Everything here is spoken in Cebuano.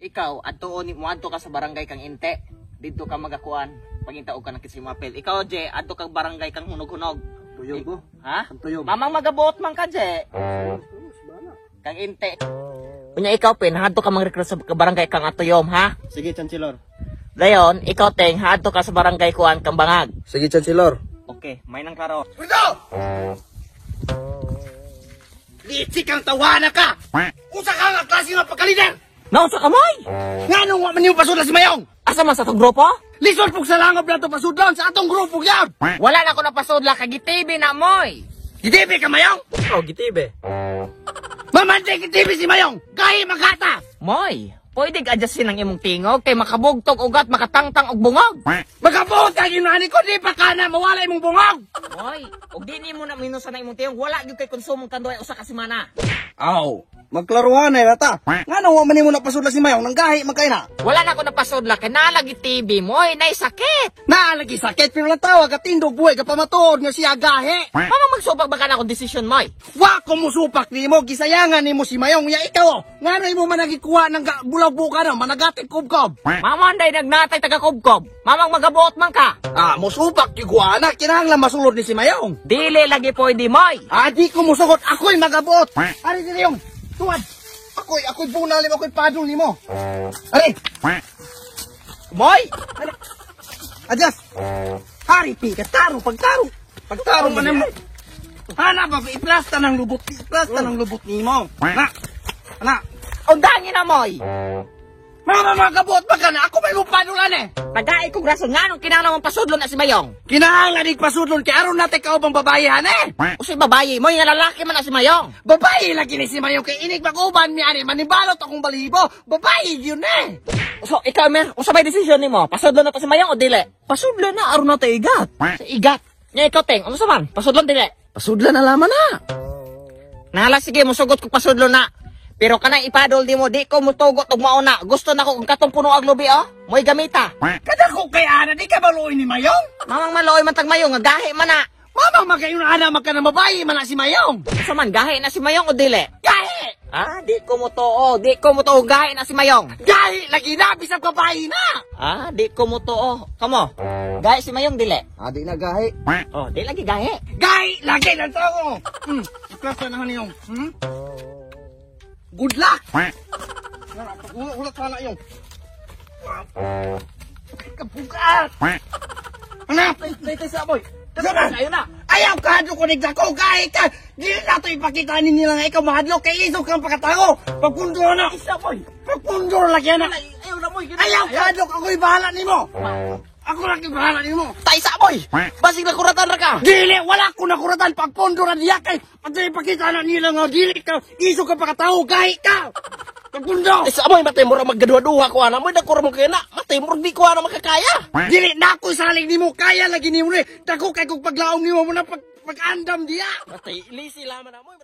Ikaw, adto ni moadto ka sa barangay kang Inte. Didto ka magakuan. Pangita og kanang kinsay apil. Ikaw, Je, adto kag barangay kang Hunog-hunog. Tuyog ko. Ha? Ang tuyog. Mamang magabuot man ka, Je. Kang Inte. Unya ikaw, Pin, hadto ka mang-recruit sa barangay kang Atuyom, ha? Sige, Chancellor. Dayon, ikaw, Teng, hadto ka sa barangay kuan kang Bangag. Sige, Chancellor. Okay, may nang klaro. Pwede! Litsi kang tawana ka! Usa ka nga klase nga pagkalider! Naon sa kamay? Nga nung wa man yung pasudla si Mayong! Asa man sa tong grupo? Lisod pug sa langob na to pasudlon sa atong grupo gyud! Wala na ko napasudla kay gitibi na moy. Gitibi ka, Mayong! Oh, gitibe. Mamantay gitibi si Mayong! Gahi magkata! Moy, pwede adjustin ang imong tingog kay makabugtog ugat, makatangtang og bungog. Magabuot ka ginani ko di pa ka na mawala imong bungog! Moy, og di nimo na minusan ang imong tingog, wala gyud kay konsumong kanduay usa ka semana. Aw, magklaruhan ay rata. Nga nung wa man nimo napasudla si Mayong nang gahi man kay na. Wala na ko napasudla kay nalagi TV moy, nay sakit. Naalagi sakit pero lang tawag at tindog buhay ka pamatuod nga siya gahi! Mama magsupak ba ka na akong desisyon moy? Wa ko musupak nimo, gisayangan nimo si Mayong ya ikaw oh. Ngano imo managikuha ng bulaw-buka na managatit kubkob. Mama anday nagnatay taga kubkob. Mamang magabuot man ka. Ah, musupak iguana kinahanglan masulod ni si Mayong. Dili lagi pwede moy. Ah, di ko musugot, ako'y magabuot. Ari dili yung tuwad. Ako'y bunal nimo, ako'y padong nimo. Ari, Moy, adjust. Ari pi ka tarong pagtarong. Pagtarong man nimo. Hana ba iplasta ng lubot, iplasta ng lubot nimo. Na. Na. undangin na moy. Mama magabuot ba ka na? Ako may mupadulan eh. Tagay kong rason nganong kinahanglan mong pasudlo na si Mayong. Kinahanglan igpasudlon kay aron natin kaubang babae han eh. Usay babaye moy nga lalaki man na si Mayong. Babae lagi ni si Mayong kay inig maguban mi ani manibalot akong balibo. Babae yun eh. So, ikaw, Mer, unsa may desisyon nimo? Pasudlo na to si Mayong o dili? Pasudlo na aron na ta igat. Sa igat. Nya ikaw, Teng, unsa man? Pasudlo dili? Pasudla na laman na. Nahala sige, musugot ko pasudlo na. Pero kanang ipadol di mo, di ko mutugot og mauna. Gusto na ko kung katong puno ang lubi, oh. Mo'y gamita. Kada ko kay ana di ka baluoy ni Mayong. Mamang maluoy man tag Mayong, nga gahi man na. Mamang magayon ana magka na babae man na si Mayong. Unsa man, gahi na si Mayong o dili? Gahi! Ah, di ko mutuo, di ko mutuo, gahi na si Mayong. Gahi lagi na bisag babae na. Ah, di ko mutuo. Kamo, gahi si Mayong dili. Ah, di na gahi. Oh, di lagi gahi. Gahi lagi ng tao. Iklasa na niyong. Good luck. Ulat sana yung. Kabugat. Anak, Tay, tay sa boy. Sama. Ayun na. Ayaw ka hadlok ko nagdako, gahi ka! Dili na ito ipakita ni nila nga ikaw mahadlok kay isog kang pagkatao! Pagpundo na! Isa boy. Pagpundo lagi na! Ayaw na boy. Ayaw ka hadlok, ako'y bahala nimo! Ako lang yung bahala nimo! Tay sa boy. Basig na kuratan ra ka. Dili, wala ko nakuratan pagpundo na diya kay at ipakita na nila nga dili ka isog kang pagkatao, gahi ka! Pagpundo! Ay sa boy, matay mo ra maggaduha-duha ko ana mo dako ra mo kay na. Matay mo di ko ana makakaya. Dili na ako salig nimo, kaya lagi nimo ni! Dako kay kung paglaom nimo mo na pag-andam diya! Matay lisi laman na mo.